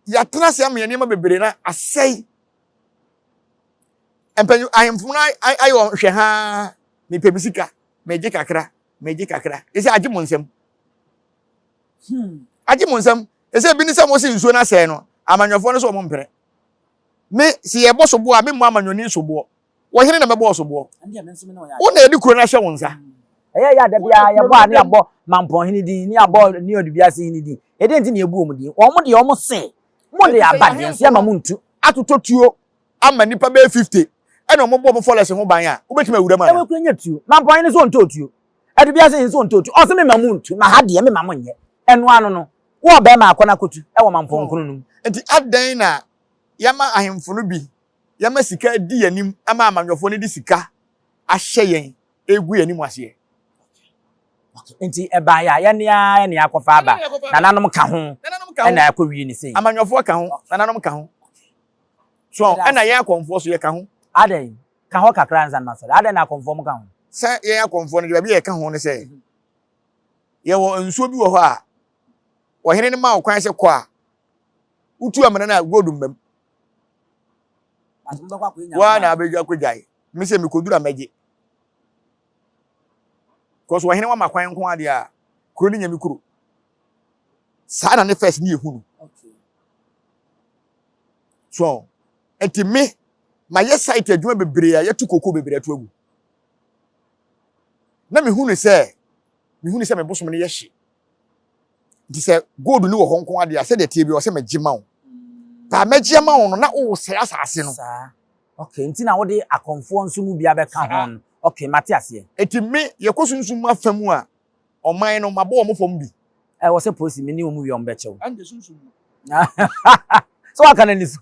Yɛatena ase ama yɛn nneɛma bebree na asɛe. Mpanyin ahemfo no ayɛ wɔn hwɛ haa mepɛ me sika megye kakra megye kakra ɛsɛ agye mo nsam. Agye mo nsam. Ɛsɛ ebi ne sɛ mo se nsuo no asɛe no amanyɔfoɔ no sɛ wɔn mpene. Me si yɛbɔ soboɔ a memmɔ amanyɔni soboɔ. Wɔhene na mɛbɔ soboɔ. Wo na yɛde kuro no ahyɛ wo nsa. Ɛyɛ yɛ ada biara yɛbɔ a ne yɛabɔ Mampɔnhene din ne yɛabɔ ne Ɔdubiase hene din. Ɛdeɛn nti na yɛbu wɔn din? Wɔn deɛ wɔn se mo de aba deɛ nso yɛma mo ntu. Atotɔ tuo ama nnipa bɛyɛ 50 ɛna wɔn bɔ wɔn forest ho ban a, wobɛtumi awura mu anaa? Ɛwɔ kura nyɛ tuo. Mampɔnhene nso ɔntɔɔ tuo. Adubiase hene nso ɔntɔɔ tuo. Ɔse mema mo ntu na ha deɛ mema mo nyɛ. Ɛno ano no, wo ɔbarima akɔ na kɔtu wɔ Mampɔnkono no mu. Nti adɛn na yɛama ahemfo no bi, yɛama sika adi yɛn anim ama amanyɔfoɔ no de sika ahyɛ yɛn, ɛregu yɛn anim aseɛ? Nti ɛbaeɛ a, yɛn ara na yɛakɔfa aba. Nananom ka ho ɛna ɛkɔwie ne sei. Amanyɔfoɔ ka ho, nananom ka ho. So ɛna yɛn akɔmfoɔ so yɛka ho. Adɛn? Ka hɔ kakra ansa na masɔre. Adɛn na akɔmfoɔ mo ka ho? Sɛ yɛn akɔmfoɔ no deɛ baabi a yɛka ho ne sɛ, yɛwɔ nsuo bi wɔ hɔ a, ɔhene no ma wo kwan sɛ kɔ a, wotu amena no a gold mma mu. Woa na abɛdwa akɔgyae. Me sɛ mekɔduru a mɛgye. Because ɔhene wama kwan nko adeɛ a, kuro no nyɛ me kuro. Saa na ne first ne yɛhu no. So, nti me, mayɛ site adwuma bebree a yɛtu koko bebree ato agu. Na mehu no sɛ, mehu no sɛ me bosom no yɛ hye. Nti sɛ gold no wɔ hɔ nko adeɛ a, sɛdeɛ ɛteɛ bi wɔ sɛ megye ma wo. Paa mɛgye ama wo no na wosɛe asase no. Saa. Okay, nti na wode akɔmfoɔ nso mu bi abɛka ho no. Okay, mate aseɛ. Nti me, yɛkɔ sunsum mu afa mu a, ɔman no, mabɔ wɔn fam bi. Ɛwɔ sɛ polisi me ne wɔn wie wɔn bɛkyɛ wo. Ɛnde sunsum mu. So waka n'ani so.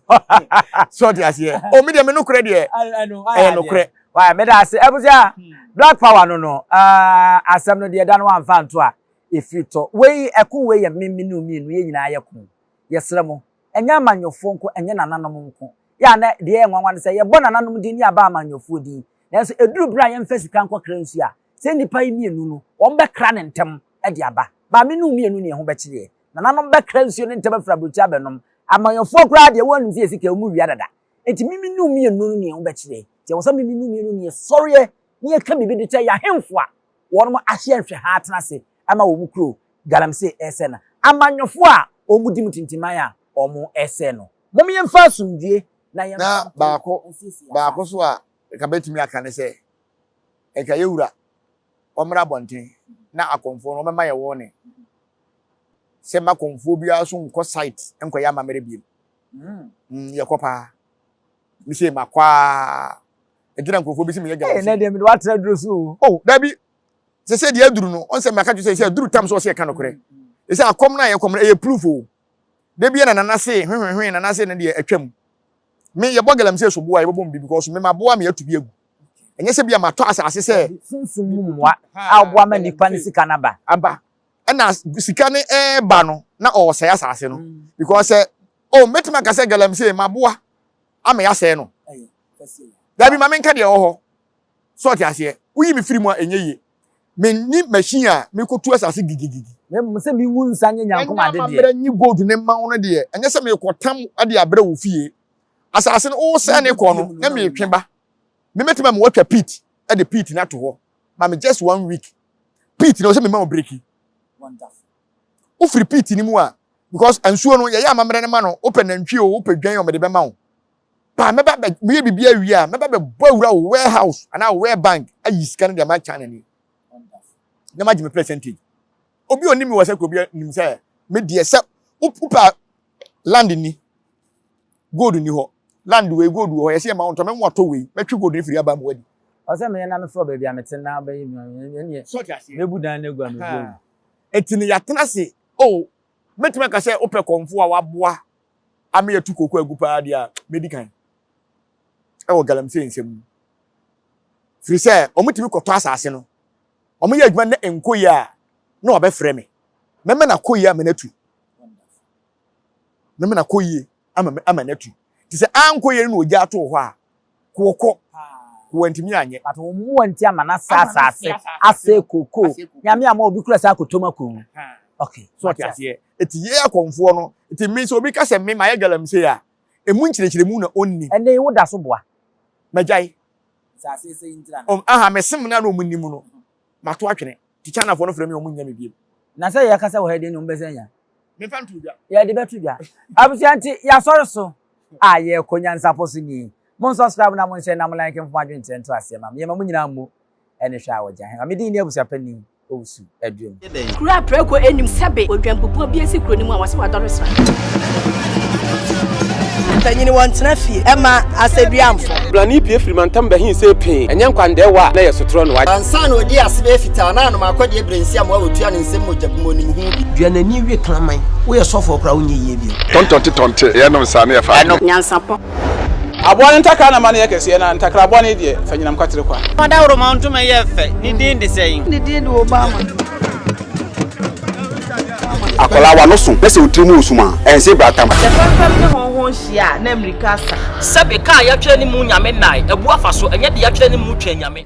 So ɔte aseɛ. O mi deɛ me nokorɛ deɛ ɛyɛ nokorɛ. Wai meda ase abusua black power no no asɛm no deɛ da no wamfa nto a ɛfiri tɔ wei ɛko wei yɛ me me ne mmienu yɛ nyinaa yɛ ko yɛsrɛ mo ɛnyɛ amanyɔfoɔ nko ɛnyɛ nananom nko yɛ a na deɛ ɛyɛ nwanwa no sɛ yɛbɔ nananom din ne aba amanyɔfoɔ din nanso ɛduru berɛ a yɛmfa sika nkɔkra nsuo a sɛ nnipa yi mmienu no wɔn bɛkra ne ntɛm de aba ba me ne mmienu ne ɛho bɛkyereɛ. Nananom bɛkra nsuo no ntɛm afiri aburokyire abɛnom. Amanyɔfoɔ koraa deɛ wɔnnim sɛ yɛ sika wɔn wia dada. Enti mimi ne wo mmienu no nea wobɛkyerɛ. Nti ɛwɔ sɛ mimi ne wo mmienu no yɛsɔreɛ na yɛka biribi de kyerɛ yɛn ahemfo a wɔnom ahyɛ nhwɛhaa atena ase ama wɔn kuro galamsey ɛresɛe no. Amanyɔfoɔ a wɔn di mu tintiman a wɔn ɛresɛe no. Mom yɛmfa asomdwie na yɛmfa Na nto baako nsiesie yɛn baako asase. so a nka mɛtumi aka ne sɛ, nka yɛ wura ɔmmra abɔnten na akɔmfoɔ no ɔmmɛma yɛ warning sɛ mma kɔmfoɔ biara so nkɔ site nkɔyɛ amammerɛ biem. Mm, yɛkɔ paa. Me sei makɔ aa. Ɛnti na nkurɔfoɔ bi sɛ meyɛ Ee, galamsey. nɛ deɛ mede woatra duro so o. Oh, dabi. Sɛ sɛ deɛ aduru no, ɔn sɛ maka kyerɛ sɛ sɛ aduru tam sɛ ɔsɛ yɛka nokorɛ. Sɛ akɔm no a yɛkɔm no ɛyɛ proof o. Da bi na nana se hwehwehwe nana se no deɛ atwam. Me yɛbɔ galamsey so boa yɛbɛbɔ mu bi because me maboa me atu bi agu. Ɛnyɛ sɛ bi a matɔ asase sɛ. Sunsum mu mmoa a woboa ma nnipa ne sika no aba. Aba. Ɛna sika no ɛreba no na ɔresɛe asase no because sɛ oh mɛtumi aka sɛ galamsey maboa ama yɛasɛe no. Dabi ma menka deɛ ɛwɔ hɔ. So ɔte aseɛ? Woyi me firi mu a ɛnyɛ yie. Menni machine a mekɔtu asase gigigigi. Na mmom sɛ mengu nsa nyɛ nyankom Ɛnyɛ ade deɛ. amammerɛ nyi gold ne mma wo no deɛ, ɛnyɛ sɛ merekɔtam de abrɛ wo fie. Asase no wosɛe ne kɔ no na meretwe ba. Me mɛtumi ama woatwa pit de pit no ato hɔ. Ma me just one week. Pit no ɛwɔ sɛ mema wo breki. Wofiri pit no mu a, because nsuo no yɛyɛ amammerɛ no ma no, wopɛ nantwie o, wopɛ dwan o, mede bɛma wo. Paa mɛba bɛ meyɛ biribi awie a mɛba bɛbɔ awura wo warehouse anaa wo ware bank ayi sika no de ama China ni na magye me percentage. Obi a onim me wɔ sɛ kuro bi nim sɛ me deɛ sɛ wopɛ a land ni gold ni hɔ land wei gold wɔ hɔ yɛsɛ yɛma wo ntɔ mɛma watɔ wei mɛtwe gold no firi aba ma wadi. Ɔsɛ meyɛ na mefrɛ baabi a mete na bɛyɛ mi ɛneɛ So ɔte aseɛ? mɛbu dan no agu a mɛbu agu. Eti no yɛatena ase oh mɛtumi aka sɛ wopɛ kɔmfo a waboa ama yɛatu kooko agu paa deɛ a, mɛdi kan wɔ galamsey nsɛm mu. Firi sɛ wɔtumi kɔtɔ asase no, wɔyɛ adwuma na ɛnkɔ yie a, na wɔabɛfrɛ me. Mɛma no akɔ yie ama no atu. Mɛma no akɔ yie ama ama no atu. Te sɛ ankɔ yie no na wɔgya ato hɔ a, koɔkɔ, koɔ ntumi anyɛ. But wɔn mmoa nti ama no asɛ asase, asɛ kookoo. Nyame ama obi kura saa akɔtɔm akɔwu. Okay, So ɔte aseɛ? Eti yɛ akɔmfoɔ no, eti me sɛ obi ka sɛ me mayɛ galamsey a, emu nkyerɛkyerɛmu na ɔnnim. Ɛnɛ yi woda so boa? Magyae. Nsase sɛ yi ntira no. Aha, me sem no a na wɔn nim no, mato atwene. Nti Chinafoɔ no frɛ me a wɔn nnya me biom. Na sɛ yɛkasa wɔ ha yi deɛ ne wɔn bɛsɛ anya. Memfa nto dwa. Yɛde bɛto dwa. Abusua nti yɛasɔre so a yɛrekɔ nyansapɔ so nie. Mo nsubscribe na mo nhyɛ na mo like mfom adwenkyerɛ nto aseɛ ma me. Yɛma mo nyinaa mmo ɛne hwɛ a wɔgya hɛn. Ma me din ne abusuapanin Owusu Aduom. Kuro a prako nnim sɛbe odwanbubuo bi asi kuro no mu a wɔse wadɔre sra. Mpanyin wɔntena fie mma asɛduamfo. Blani pue firi mantam bɛhe see pee, ɛnyɛ nkwandɛɛwa a na ɛyɛ sotorɔ no wa. Ansa na ɔdii ase bɛyɛ fitaa na anom akɔdeɛ berɛ nsiamoa a ɔtua ne nsam mogya bum ɔnim ho bi. Dua n'ani we kraman. Woyɛ sɔfoɔ koraa wonyɛ yie bio. Tɔntɔnte tɔnte, yɛnom saa na yɛfa adeɛ. Nyansapɔ. Aboa no ntakra na ma no yɛ kɛseɛ, na ntakra bɔne deɛ, fa nyinam kwatere kwa. Ɔdawuroma ntoma yɛ fɛ, ne din de sɛn? Ne din de Obama. Akwadaa w'ano so na sɛ wo tiri mu wɔ sum a, ɛnse bratam. Sɛ fɛmfɛm ne hɔnhɔn hyia a, na mmirika asa. Sɛbe, ka a yɛatwerɛ ne mu Nyame nnae, abu afa so, ɛnyɛ deɛ yɛatwerɛ ne mu Twɛn Nyame.